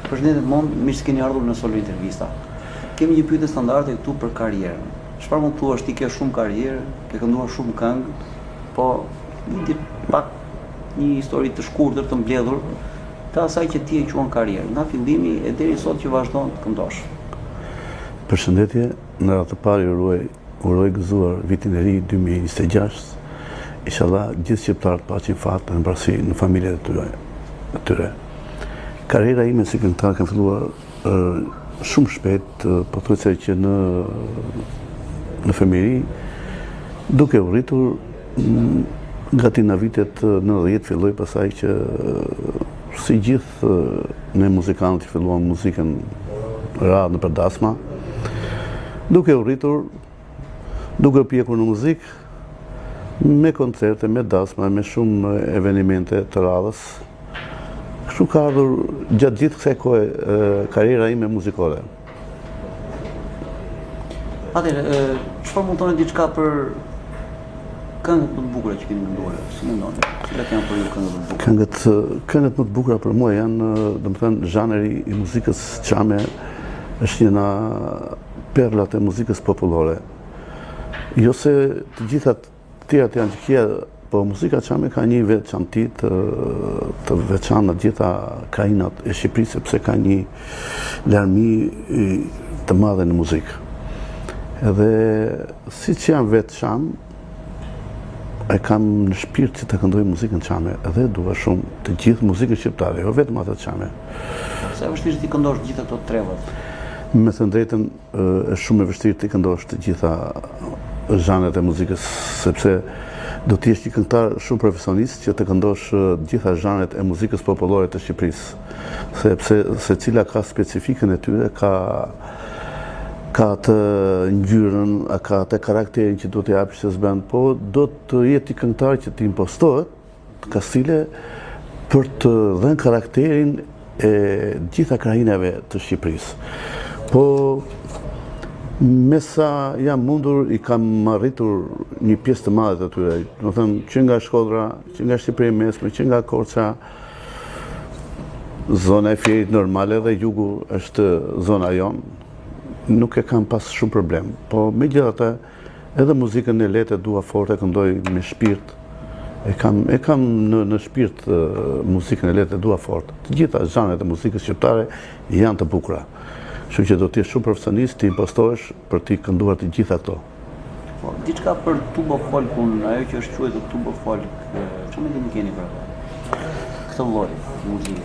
Përshëndetje Edmond, mirë se keni ardhur në Solo Intervista. Kemi një pyetje standarde këtu për karrierën. Çfarë mund të thuash ti ke shumë karrierë, ke kënduar shumë këngë, po një ditë pak një histori të shkurtër të mbledhur të asaj që ti e quan karrierë, nga fillimi e deri sot që vazhdon të këndosh. Përshëndetje, në radhë të parë ju uroj Uroj gëzuar vitin e ri 2026. Inshallah gjithë shqiptarët paçin fat dhe mbarësi në familjet e tyre. E tyre. Karriera ime si këngëtar ka filluar shumë shpejt, pothuajse që në në fëmijëri, duke u rritur gati në vitet 90 filloi pastaj që si gjithë ne muzikantët që filluam muzikën radhë nëpër dasma, duke u rritur, duke u pjekur në muzikë, me koncerte, me dasma, me shumë evenimente të radhës. Kështu ka ardhur gjatë gjithë kësaj kohe karriera ime muzikore. Atëherë, çfarë mund të thoni diçka për këngët më të bukura që keni kënduar? Si mendoni? Cilat janë për ju këngët më të bukura? Këngët, këngët më të bukura për mua janë, domethënë, zhanri i muzikës çame është një nga perlat e muzikës popullore. Jo se të gjitha të tjerat janë të këqija, po muzika çame ka një veçanti të, të veçantë në të gjitha krahinat e Shqipërisë, sepse ka një larmi të madhe në muzikë. Edhe siç jam vetë çam, e kam në shpirt që të këndoj muzikën çame, edhe dua shumë të gjithë muzikën shqiptare, jo vetëm atë çame. Sa e vështirë t'i këndosh gjithë ato trevat? Me thënë drejtën, është shumë e vështirë t'i këndosh të gjitha zhanret e muzikës, sepse do të jesh një këngëtar shumë profesionist që të këndosh të gjitha zhanret e muzikës popullore të Shqipërisë, sepse secila ka specifikën e tyre, ka ka atë ngjyrën, ka atë karakterin që duhet t'i japësh se s'bën, po do të jetë një këngëtar që të impostohet ka stile për të dhënë karakterin e gjitha krahinave të Shqipërisë. Po me sa jam mundur i kam arritur një pjesë të madhe të tyre, domethënë që nga Shkodra, që nga Shqipëria e Mesme, që nga Korça, zona e Fierit normale dhe jugu është zona jonë, nuk e kam pas shumë problem. Po megjithatë Edhe muzikën e lehtë e dua fort, e këndoj me shpirt. E kam e kam në në shpirt muzikën e lehtë e dua fort. Të gjitha zhanret e muzikës shqiptare janë të bukura. Kështu që do të jesh shumë profesionist të impostohesh për t'i kënduar të gjitha këto. Po, diçka për turbo folkun, ajo që është quajtur turbo folk, çfarë mendimi keni për atë? Këtë lloj muzike.